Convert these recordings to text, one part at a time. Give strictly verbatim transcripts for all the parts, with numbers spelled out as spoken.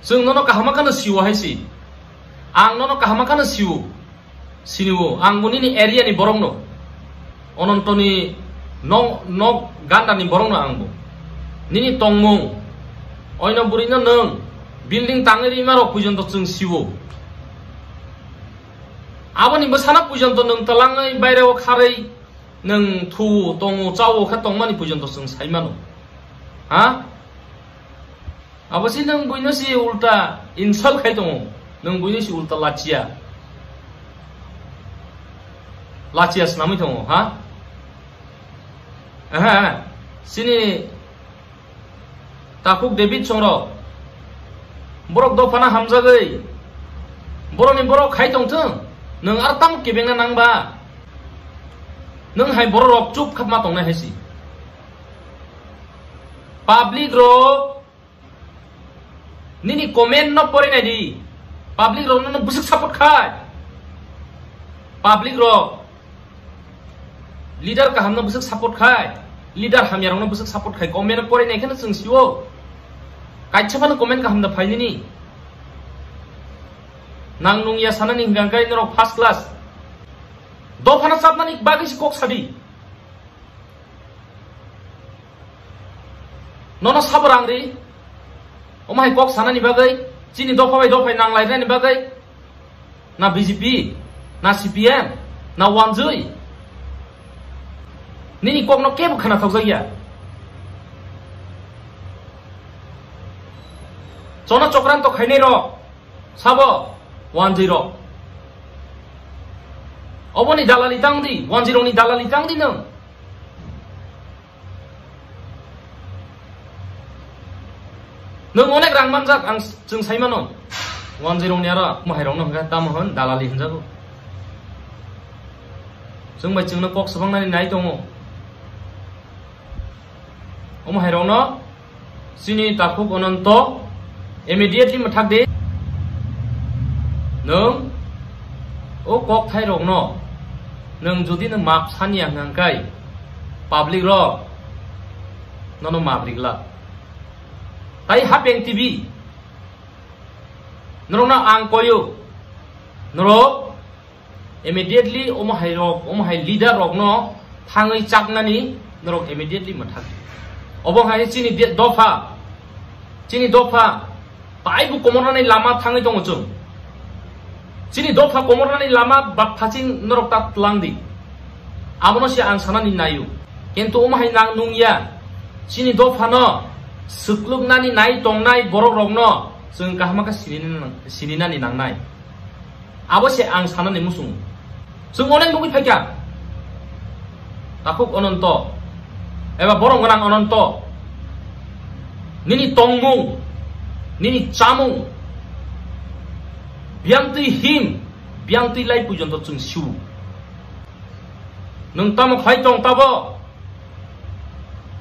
Chwng nono kaham kheno sio hai si. Ang nono kaham kheno sio. Sinio, ang bo nini area ni borok no. Onontoni nok, nok ganda ni borok no ang bo. Nini tongmung. Oino bwrwi no nwng building tangwi rima rok puijonto chwng sio. Aboni bwsana puijonto nwng twlangwi baire o kharwi nwng thu tongo chao khe tongmani puijonto chwng sai mano. Ha? Abo si nwng buino si ulta insult khai tongo. Nwng buino si ulta lachia. Lachia swnamwi tongo, ha? Aha, sini takhuk David songrok. Borok dophana hamjagwi. Borokni borok khai tongthwng. Nwng ar tamo kebengna nangba. Nwng hai borok rok chup khapma tongnai hai si. Public rok nini comment no pore nai di. Public rok no bwswk support khai. Public rok leader kaham no bwswk support khai. Leader hamya rok no bwswk support khai. Comment no pore nai kheno chwng sio. Kaisa phano comment kaham da phai nini. Nang nung ya sanani hingka kai norok first class. Dophana chapmani bagwi si kok sadi. Nono sabo rang ri. Omo hai kok sanani bagwi, chini dopha bai dopha nang lai rani bagwi. Na B J P, na C P M, na wanjwi. Nini kokno kebo khana thokjak ya. Chono chokranto khainai rok. Sabo, wanjwi rok. Oboni dalali tang di, wanjwi rokni dalali tang di nwng. Nwng onek rang manjak, ang chwng sai mano. Wanjwi rokni aro, mohai rokno hwnkha tamo hwn dalali hwnjago. Chwng bai chwngno kok swbangnani nai tongo. Omo hai rokno chini takhuk Ononto immediately mwthak di. Nwng o kokthai rokno nwng jodi nwng map sani ang hwnkai public rok nono map riglak. Tai Hapeng T V norokno ang koyo norok Immediately omo hai rok, omo hai leader rokno thangwi chaknani norok immediately mwthak. Obo hai chini de-, dopha, chini dopha, taibo komornani lama thangwi tongo chwng. Chini dopha komornani lama bapthaching norok ta twlang di. Abono se ang sanani naio. Kintu omo hai nang nungya, chini dophano swkluknani nai tongnai borok rokno chwng kaham khe sinini nang-, sininani nangnai. Abo se ang sanani muchungo. Chwng onek nugwi phaikha. Takhuk Ononto, eba borom gwnang Ononto, nini tongmung, nini chamung, biyangtwi him, biyangtwi lai puijonto chwng siu. Nwng tamo khai tong tabo?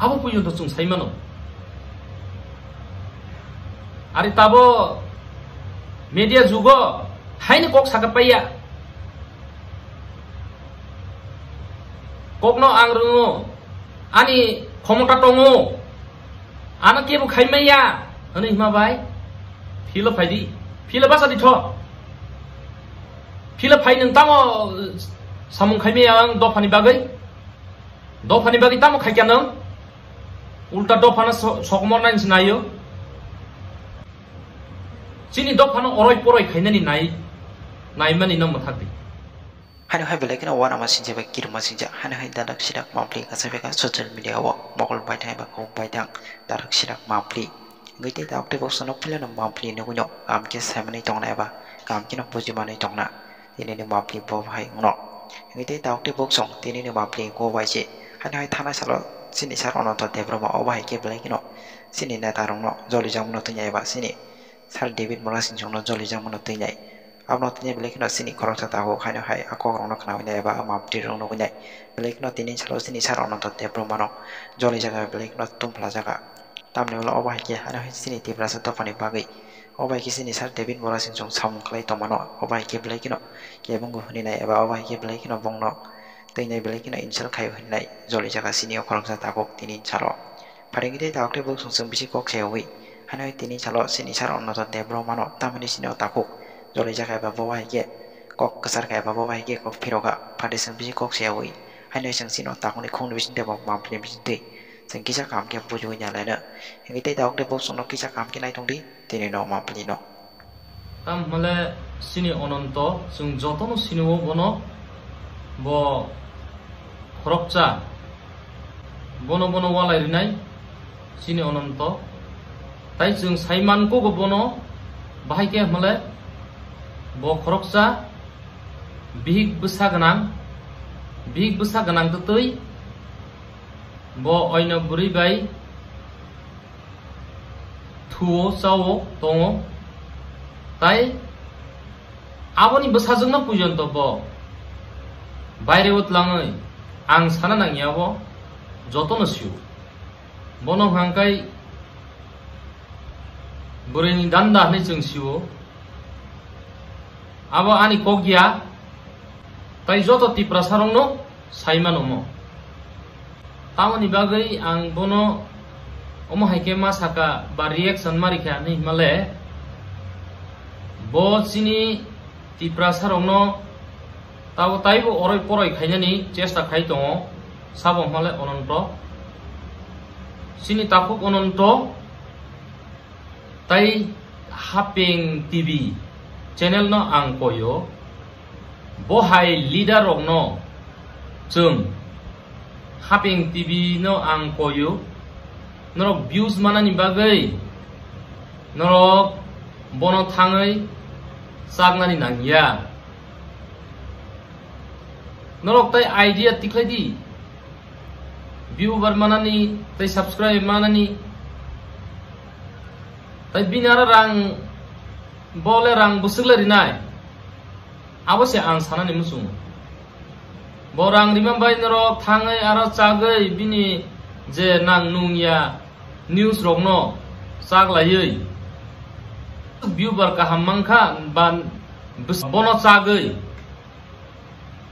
Abo puijonto chwng sai mano. Ari tabo media jugo haino kok saka paiya. Kokno ang rwngo, ani khomota tongo, ano kebo khai maya hwnwi hima bai. Philo phai di, philo basa di tho. Philo phai nwng tamo samung khai maya ang dophani bagwi? Dophani bagwi tamo khaikya nwng? Ulta dophano so-, sokomor nai sinaio. Chini dophano oroi poroi khainani nai, naimani no mwthak di. Haino hai belai kheno uanama singjak bai kirima singjak. Haino hai dadak sidak mapli kasaibeka social media o mokol baithang eba kok baithang dadak sidak mapli. Wngwi tei tabuk tei boksa nok philano mapli nugwino kaham khe saimanwi tongna eba kaham kheno bujimanwi tongna. Tinini mapli bo hai wngno. Wngwi tei tabuk tei boksa tinini mapli go bai se. Haino hai thana salo chini sir Ononto Debbarma obo hai khe belai kheno chini neta rokno jolijakmano twinya eba chini sir David Murasing songno jolijakmano twinai. Abono tini belai kheno chini khoroksa tabuk haino hai a kok rokno khna hwnwi nai eba a mapli rok nugwi nai. Belai kheno tini salo chini sir Ononto Debbarma no jolijak belai kheno tungphlajak. Tamni ulo obo hai khe haino hai chini Tiprasa dophani bagwi obo hai khe chini sir David Murasing song samung khlai tongmano obo hai khe belai kheno kebengwi hwnwi nai eba obo hai khe belai kheno bongno twi nai belai kheno insult khai hwnwi nai jolijak chini o khoroksa tabuk tini salo. Pharingwi tei tabuk tei bwswk chwng bisi kok sayawi Haino tini salo chini sir Onoto Debbarma no tamoni chini o takhuk joli jaka eba bo bai khe kok kwchar kha eba bo bai khe kok phirok kha, phatwi chwng bisi kok se yaui. Haino chwng chini o takhuk ni khung ni bising tei bo mampli ni bising twi chwng kisa kaham khe bujiui ya laino. Hingke tei takhuk tei bo chwngno kisa kaham khe nai tong di tini no mampli no. Tam hwnle chini Ononto, chwng jotono sinio bono, bo khoroksa, bono, bono walai rinai chini Ononto. Tai chwng sai mankugo bono, bahai khe hwnle bo khoroksa bihik bwsa gwnang, bihik bwsa gwnang twtwi bo oino bwrwi bai thuo, chao, tongo. Tai aboni bwsajwkno puijonto bo baireo tlangwi ang sana nangya, bo jotono sio. Bono hwnkha khe bwrwini danda hwnwi chwng sio. Abo ani kok ya, tai joto Tiprasarokno sai mano omo. Tamoni bagwi ang bono omo hai khe ma saka ba reaction ma rikha hinwi hwnmale, bo chini Tiprasarokno tabo taibo oroi poroi khainani chesta khai tongo, sabo hwnmale Ononto. Chini takhuk Ononto tai Hapeng T V channel no ang koyo, bo hai leader rokno chwng Hapeng T V no ang koyo, norok views manani bagwi norok bono thangwi chaknani nangya. Norok tai idea tikhlai di. Viewer manani, tei subscribe manani. Tai bini aro rang, bo le rang bwswk le rinai. Abo se ang sanani muchungo. Bo rang rima bai norok thangwi aro chagwi bini je nang nungya news rokno chaklaiwi viewer kaham mankha ba bwswk bono chagwi.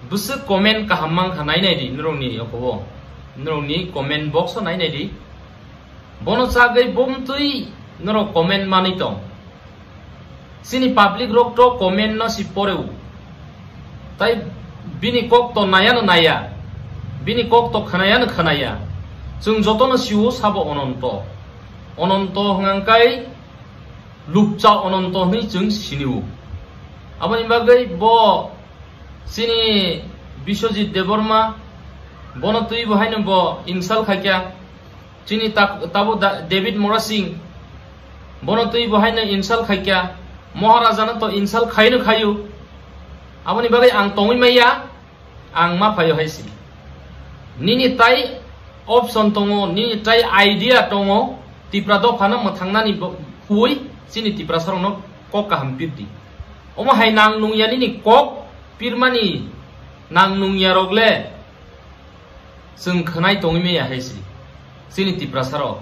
Bwswk comment kaham mankha, nainai di norokni okobo, norokni comment box o nainai di. Bono chagwi bomtwi norok comment manwi tong. Chini public rok to comment no si poreu. Tai bini kok to naya no naya, bini kok to khwnaya no khwnaya. Chwng jotono sio sabo Ononto. Ononto hwnkha khe lupcha Ononto hwnwi chwng sinio. Aboni bagwi bo chini Biswajit Debbarma, bono twibo haino bo insult khaikha. Chini ta-, tabo Da-, David Murasing, bono twibo haino insult khaikha. Maharajano to insult khaino khaio. Aboni bagwi ang tongwi maya. Ang ma phaio hai si. Nini tai option tongo, nini tai idea tongo, Tipra dophano mwthangnani bo-, khui chini Tiprasarokno kok kaham pirdi. Omo hai nang nungya nini kok pirmani nang nungya rok le chwng khwnai tongwi maya hai si. Chini Tiprasarok.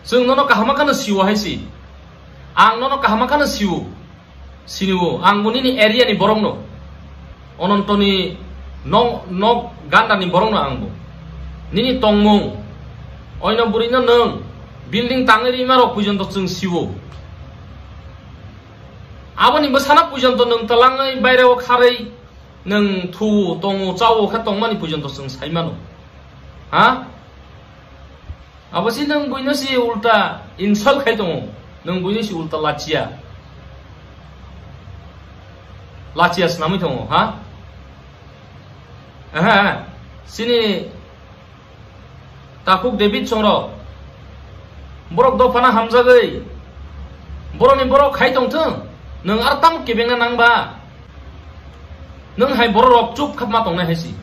Chwng nono kaham kheno sio hai si. Ang nono kaham kheno sio. Sinio, ang bo nini area ni borok no. Onontoni nok, nok ganda ni borok no ang bo. Nini tongmung. Oino bwrwi no nwng building tangwi rima rok puijonto chwng sio. Aboni bwsana puijonto nwng twlangwi baire o kharwi nwng thu tongo chao khe tongmani puijonto chwng sai mano. Ha? Abo si nwng buino si ulta insult khai tongo, nwng buino si ulta lachia. Lachia swnamwi tongo, ha? Aha, sini takhuk David songrok. Borok dophana hamjagwi. Borokni borok khai tongthwng. Nwng aro tamo kebengna nangba. Nwng hai borok rok chup khapma tongnai hai si.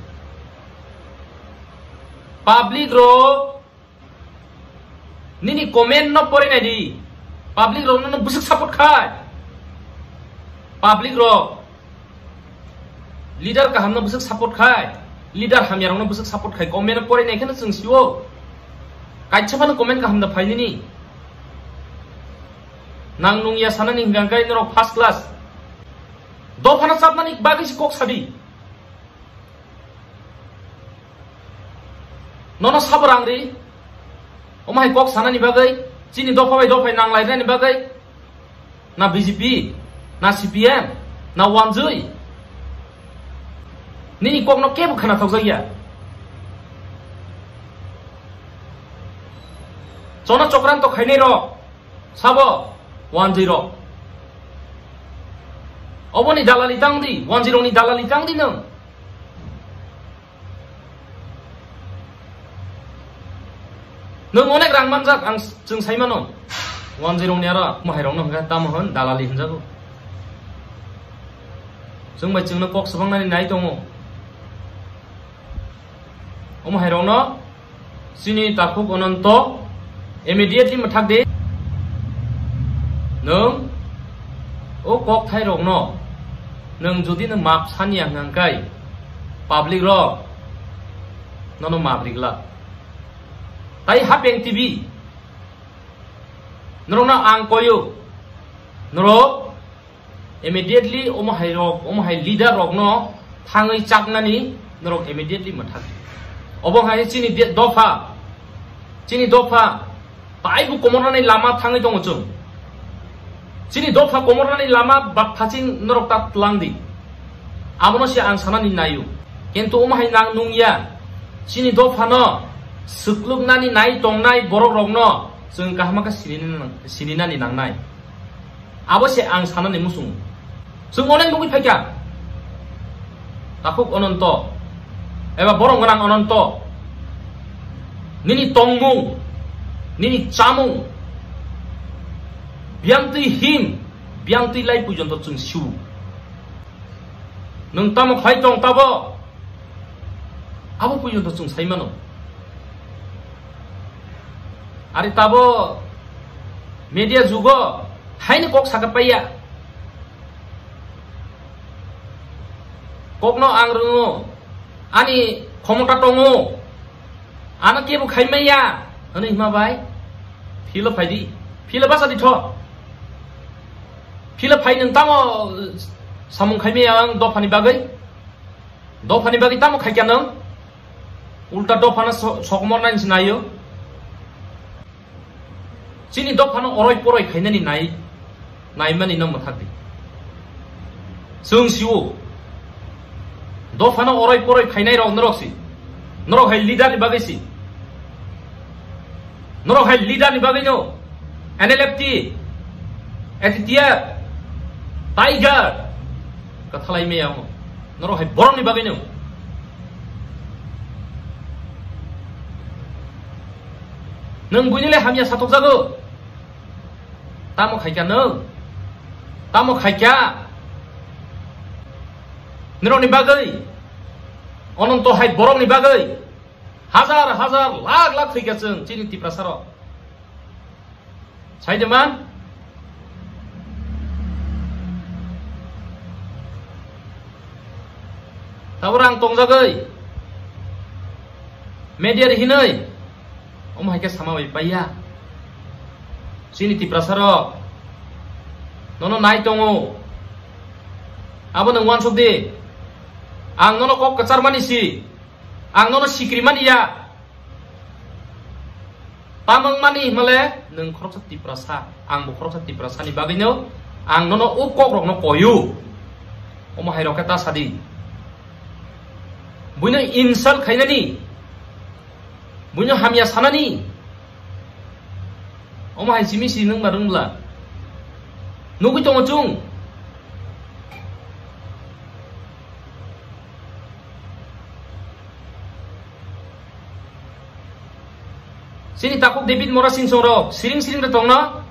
Public rok nini comment no pori nai di. Public rok no bwswk support khai. Public rok leader kaham no bwswk support khai. Leader hamya rok no bwswk support khai. Comment no pori nai kheno chwng sio. Kaisa phano comment kaham da phai nini. Nang nung ya sanani hingka kai norok first class. Dophano chapmani bagwi si kok sadi. Nono sabo rang ri. Omo hai kok sanani bagwi. Chini dopha bai dopha nang lai nani bagwi na B J P, na C P M, na wanjwi. Nini kokno kebo khana thokjak ya. Chono chokranto khainai rok, sabo wanjwi rok. Oboni dalali tang di, wanjwi rokni dalali tang di nwng. Nwng onek rang manjak, ang s-, chwng sai mano. Wanjwi rokni aro, omo hai rokno hwnkha tamo hwn, dalali hwnjago. Chwng bai chwngno kok swbangnani nai tongo. Omo hai rokno chini takhuk Ononto immediately mwthak di. Nwng o kokthai rokno nwng jodi nwng map sanya hwnkha hwnkhe public rok nono map rigla. Tai Hapeng T V norokno ang koyo, norok immediately omo hai rok, omo hai leader rokno thangwi chaknani norok immediately mwthak. Obo hai chini de-, dopha, chini dopha taibo komornani lama thangwi tongo chwng. Chini dopha komornani lama bapthaching norok ta tlang di. Abono se ang sanani naio. Kintu omo hai nang nungya. Chini dophano swkluknani nai tongnai borok rokno chwng kaham khe sinini nang-, sininani nangnai. Abo se ang sanani muchungo. Chwng onek nugwi phaikha. Takhuk Ononto eba borom gwnang Ononto, nini tongmung, nini chamung, biyangtwi him, biyangtwi lai pujonto chwng siu. Nwng tamo khai tong tabo? Abo pujonto chwng sai mano. Ari tabo media jugo haini kok saka paiya. Kokno ang rwngo, ani khomota tongo, ano kebo khai maya hwnwi hima bai. Philo phai di, philo basa di tho. Philo phai nwng tamo samung khai maya ang dophani bagwi? Dophani bagwi tamo khaikha nwng? Ulta dophano so-, sokomor nai sinaio. Chini dophano oroi poroi khainani nai, naimani no mwthak di. Chwng siwo. Dophano oroi poroi khainai rok norok si. Norok hai leader ni bagwi si. Norok hai leader ni bagwi no N L F T, A T T F, Tiger, kathalai me yango. Norok hai borok ni bagwi no. Nwng buini le hamya satok jago. Tamo khaikha nwng? Tamo khaikha? Nirok ni bagwi. Ononto hai borok ni bagwi. Hajar hajar, lakh lakh thwikha chwng chini Tiprasa rok. Sai de man? Tabuk rang tongjagwi media ri hinwi omo hai khe sama bai paiya. Chini Tiprasa rok nono nai tongo. Abo nwng uansuk di. Ang nono kok kwchar mani si. Ang nono sikri mani ya. Tamang mani himale nwng khoroksa Tiprasa, ang bo khoroksa Tiprasa ni bagwino ang nono o kok rokno koyu. Omo hai rok khe ta sadi. Buino insult khainani, buino hamya sanani. Omo hai simi si nwng ba rwngla. Nugwi tongo chwng. Chini takhuk David Mora Singh songrok siring siring de tongno?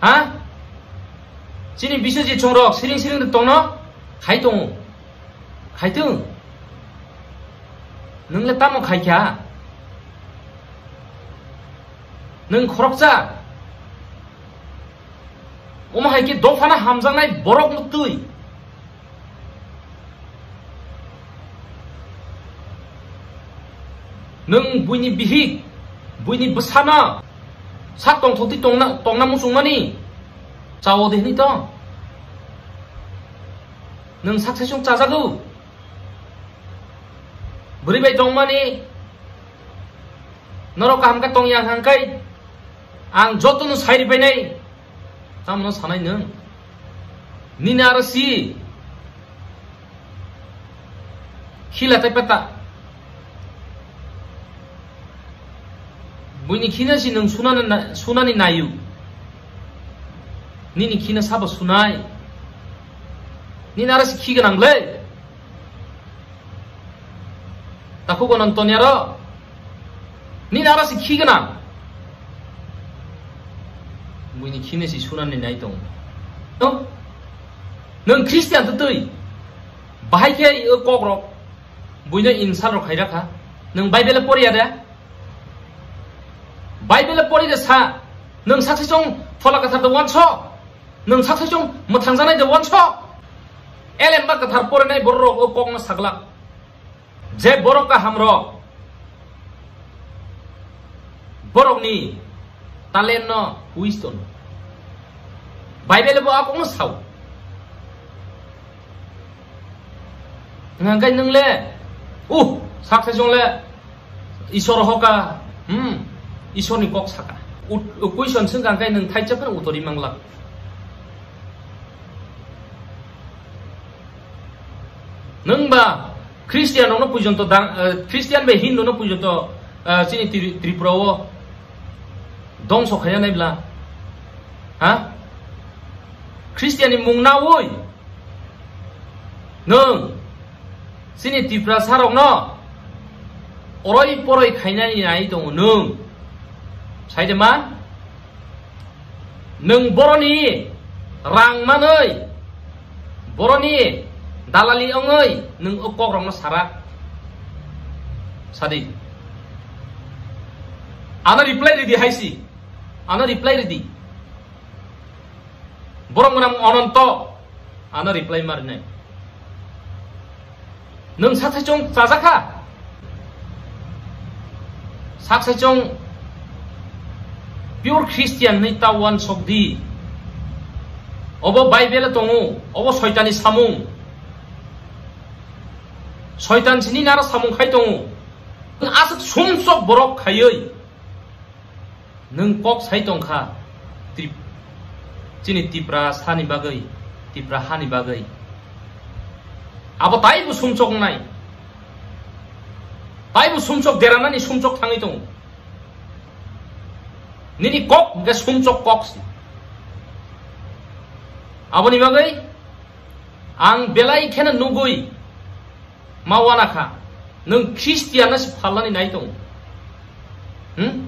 Ha? Chini Biswajit songrok siring siring de tongno? Khai tongo. Khai tong. Nwng le tamo khai kha? Nwng khoroksa. Omo hai khe dophano hamjaknai borok no twi. Nwng buini bihik, buini bwsano sak tongthokti tongna, tongna muchungmani chao de hwnwi tong. Nwng sak saichung chajago. Bwrwi bai tongmani norok kaham khe tongya hwnkhe Ang jotono sai ribainai, tamno sanai nwng? Nini aro si khila tai pata. Buini khina si nwng sunani na-, sunani nayu. Nini khina sabo sunai. Nini aro si khi gwnang le. Takhuk Anantoni aro. Nini aro si khi gwnang. Buini khina si sunani nai tongo. No? Nwng Christian to twi. Bahai khe o kokrok. Buino insult rok khai rakha. Nwng Bible poriya de? Bible pori de sa. Nwng saksa chong Phola Kwthar de wanso. Nwng saksa chong mwthangjanai de wanso. Elemba kwthar porinai borok o kokno saglak. Je borok kaham rok, borokni talent no wisdom. Bible bo akokno sao. Hingkhe nwng le, uh, saksa chong le, Isor hoka, hmm, Isorni kok saka. Ut-, question swngkha hingkhe nwng thaisa phano utori manglak. Nwng ba Christian rokno puijonto dang, eh, Christian bai Hindu no puijonto, eh, chini Tri-, Tripura o dongso khaina nai bla. Ha? Christian ni mung naui. Nwng chini Tiprasa rokno oroi poroi khainani nai tongo nwng. Sai de ma? Nwng boroni rang manwi, boroni dalali wngwi nwng o kokrokno sara. Sadi. Ano reply ridi haisi. Ano reply ridi. Borok mwnam Ononto. Ano reply marinai. Nwng saksa chong chajakha? Saksa chong pure Christian ni ta wansok di. Obo Bible tongo, obo Soitani samung. Soitan sini nara samung khai tongo. Aswk sumsok borok khaiwi. Nwng kok sai tongkha, Trip-, chini Tipra sani bagwi, Tipra hani bagwi. Abo taibo sumchok wngnai. Taibo sumchok deranani sumchok thangwi tongo. Nini kok hwnkhe sumchok kok si. Aboni bagwi ang belai kheno nugwi ma wana kha, nwng Christian no se phalnani nai tongo. Hmm?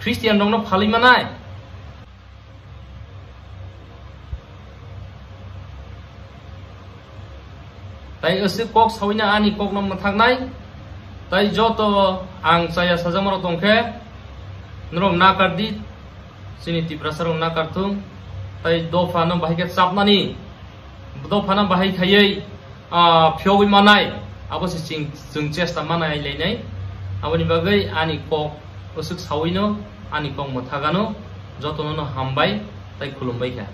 Christian rokno phalwi manai. Tai aswk kok sawina ani kokno mwthaknai. Tai joto ang chaya sajakmarok tongkhe norok nakar di. Chini Tiprasa rok nakar thung, tai dopha no bahai khe chapnani, dopha no bahai khaiwi, ah, phiyogwi manai, abo se ching, chwng chesta manai lainai. Aboni bagwi ani kok usuk sawi no, ani kok mwthagano, jotono no hambai tai khulumbai kha.